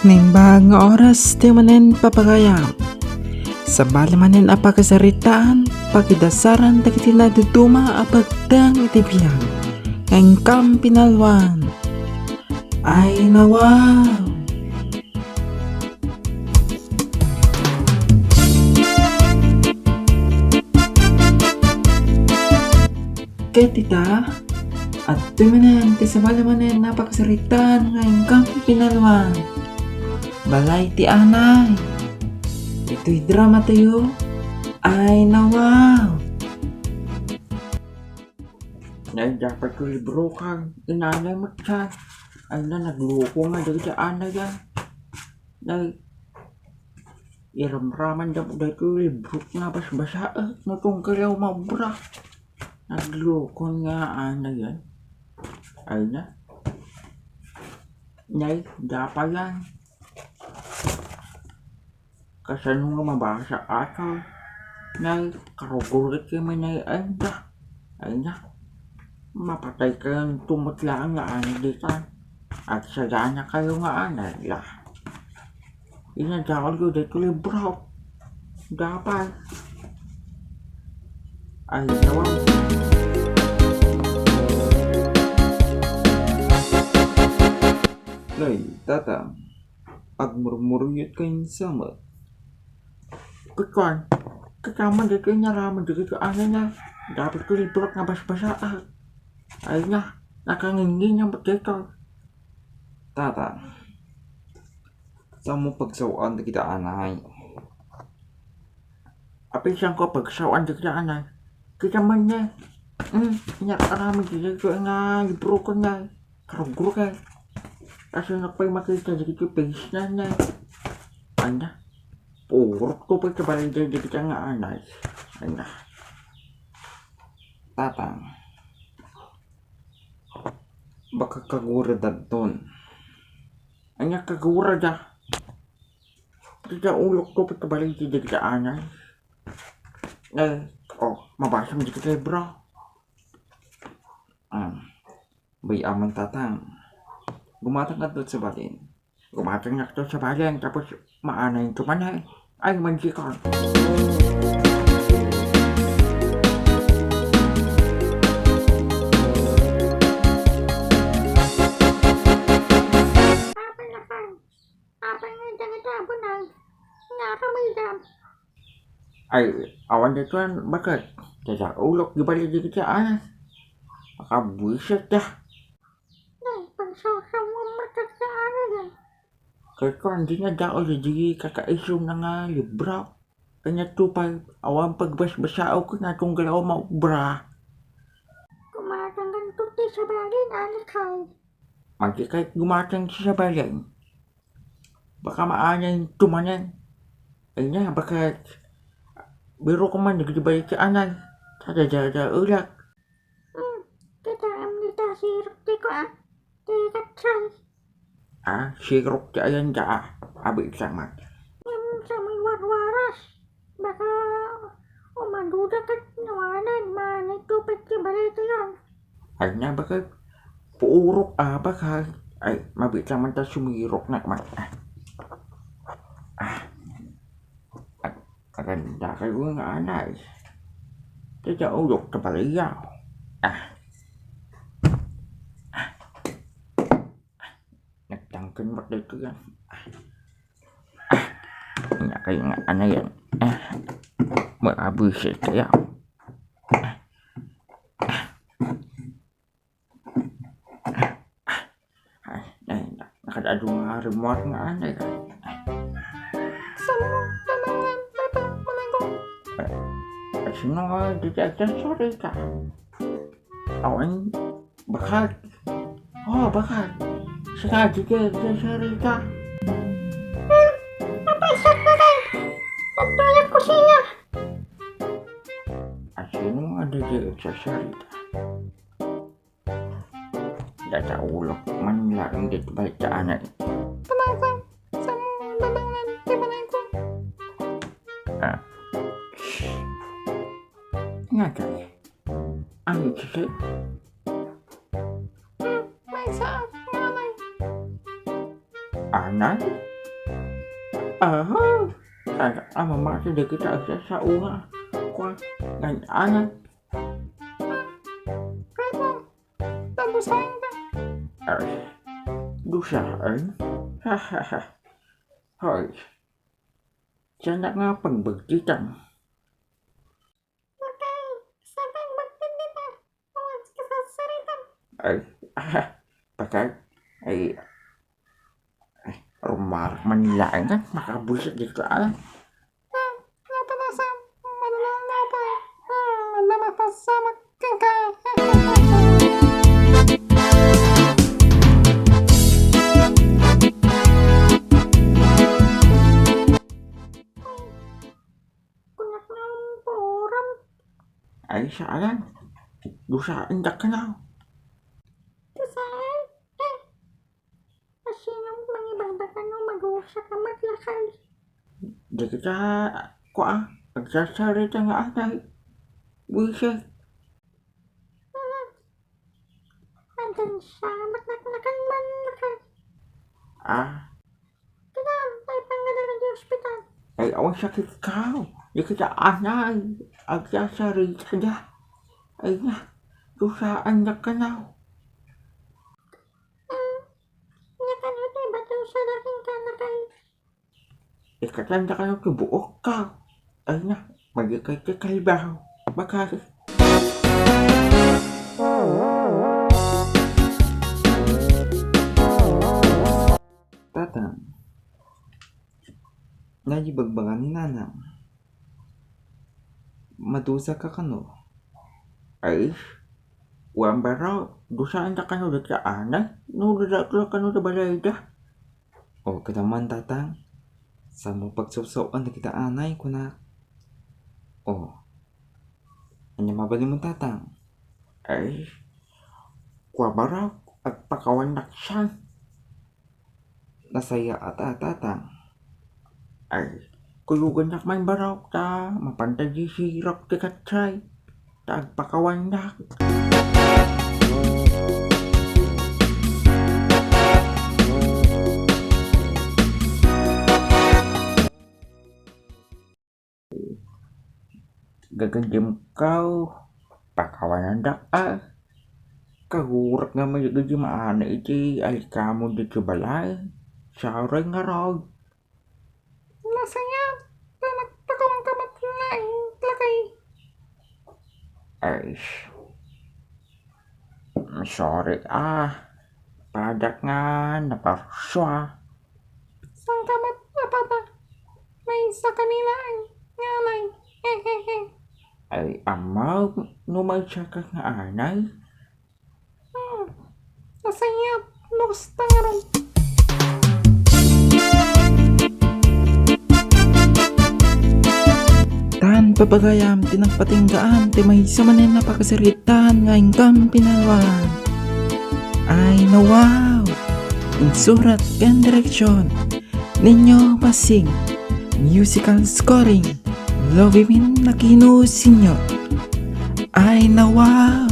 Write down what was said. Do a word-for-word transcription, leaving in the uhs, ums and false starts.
Naimbag nga oras ti manen, papagayam. Sabali manen a pakasaritaan, pakidasaran dagiti naiduduma a pagteng iti biag nga inkam pinalwan. Ay, nawaw! Ket ita, adtoy manen ti sabali manen a pakasaritaan nga inkam pinalwan. Balay ti Anay. Itoy drama tayo. Ay, nawaw! Nay, dapat ko libro kang inanay mo siya. Ay na, nagloko nga dagiti anay yan. Nay, iramraman da mo daytoy libro nga basbasaek no tunggal a maubra. Nagloko nga anay yan. Ay na. Nay, dapat yan. Kasano nga mabasa ato? Nay, karugurgit kami, nay, ay da. Ay na. Mapatay kayo tumutlaang nga anay dita. At sagana kayo nga anay la. Inadaol ko dito libro. Dapat. Ay, nawa. Nay, tata. Agmurmuriyot kayo sa met. Kukuan, kakaman dito inaramid dito, ano na, dapat ko libro nga basbasaak. Ay na, nakangingin ang dito. Tata, saan mo pagsawan dagiti anay? Apisan ko pagsawan dagiti anay. Kita man niya. Hmm, inak aramid dito nga libro ko na. Karugrugan. Kasi nakpay makita dagiti page na na. Anya? Purot ko pa iti balay dagiti nga anay. Anya? Tatang. Baka kagura dadton. Anya kagura da? Kita ulok ko pa iti balay dagiti anay. Eh, oh, mabasam dagiti libro. Ah. Bay-am man, tatang. Gumatang kadto sa balin. Gumatang kadto sa balin, tapos maanay ito man ay. Ay, mansikon. Apay nga dagiti abunag nga aramidam. Ay, awan ditoy, baket? Dada ulok, di bali dagiti anak. Makabuisit da. Nay, pagsawsawam met dagiti anak, eh. Ket kuan, di na daol di kakaisuna nga libro. Kaniadto pay, awan pagbasbasaok ken natunggal a maubra. Gumatang kanto ti sabali, anak, ay. Mantikay gumatang ti sabali. Baka maanay tumanan. Ay na, baka biro ko man, nagdibay ti anay. Tadadadaulak. Hmm, kita am nita sirok ti ko, ah. Ti katsay. Ah, sirok ti ayan da, ah. Abi sa man. Ngem sa may warwaras. Baka umaduda ket nawanan, manay tupad ti balay ti yan. Ay na, baka puurok, ah, baka. Ay, mabita man ta sumirok na man. Ah. Ah. Ag-, aganda kayo nga anay. Kaya ulok ta baliya. Ah. Ah. Nagtangken mo dito yan. Ah. Ah. Kanya kayo nga anay yan. Ah. Maabusit kayo. Ah. Ah. Ay, ay, na-, nakadado nga rimuar nga anay. Saan mo naman nga, Papa, Mamango? Eh, eh, sino nga di ka agsasurita? Awan, bakit? Oh, bakit? Saka di ka agsasurita? Hmm, napasok na kayo. Nagtulog ko siya. At sino nga di ka agsasurita? Dadaulok man laeng ditoy balay ti anay. Pamangkon, saan mo naman ti balay ko? Ah. Nga kay, ano iti sa'yo? Hmm, maysa nga anay. Anay? Aha! Kaya a mamati dagita a sasaoha. Kua, ngan-anan. Kaya, tabusayan ka. Ay, dusaen? Ha, ha, ha. Hoy, saan nga pagbagtitan? Bakay, saan nga pagbagtit dita? Awan kasasaritam. Ay, ah, bakay. Ay, ay, rumarak man laeng nga makabuisit dito, ah. Ah, napanasa, mananang na pa. Ah, namapasamak ka. Kunak nga uram. Ay, saan? Dusaendak kano. Dusaen? Eh, asino mangibagbaga no madusa ka met lakay? Dagita, kua, agsasarita nga anay. Buisit. Adda sa met naknakan man lakay. Ah. Kaya, ay panggadala di ospital. Ay, awan sakit ka. Dagita anay. Agsasarita da. Ay na, dusaendak kano. Ah, nya kano ti bato sa daging kanakay. Ikatanda kano ti buok ka. Ay na, magikay ti kalbaw. Bakay. Tatang, nagibagbaga ni Nanang. Madusa ka kano? Ay, wan baro, dusaendak kano dagita anay, no dadaklo kano da balayda. O, kitaem man, Tatang, saan mo pagsawsawan dagita anay, kunak. O, ania mabalin mo, Tatang? Ay, kua baro, agpakawannak siya. Nasayaat a, Tatang. Ay, kuyogannak man baro ta mapanta di sirok ti katray ta agpakawannak. Gagaddem ka, pakawanandak a. Kagurak nga maigaddem a iti alikamon ditoy balay. Sorry ngarud. Nasayat, ta nagpakawan ka met laeng, lakay. Ay, sorry a. Padak nga naparsua. Saan ka met, Papa? Maysa kami laeng nga anay. Hehehe. Ay, ammo, no maysa ka nga anay? Hmm. Nasayat, no kasta ngarud. Tan, papagayam, ti nagpatinggaan ti maysa manen a pakasaritaan nga inkam pinalwan. Ay, na wow! Insurat ken direksion, Nino Pasing. Musical scoring, Lovimin Aquino Senior. Ay, na wow!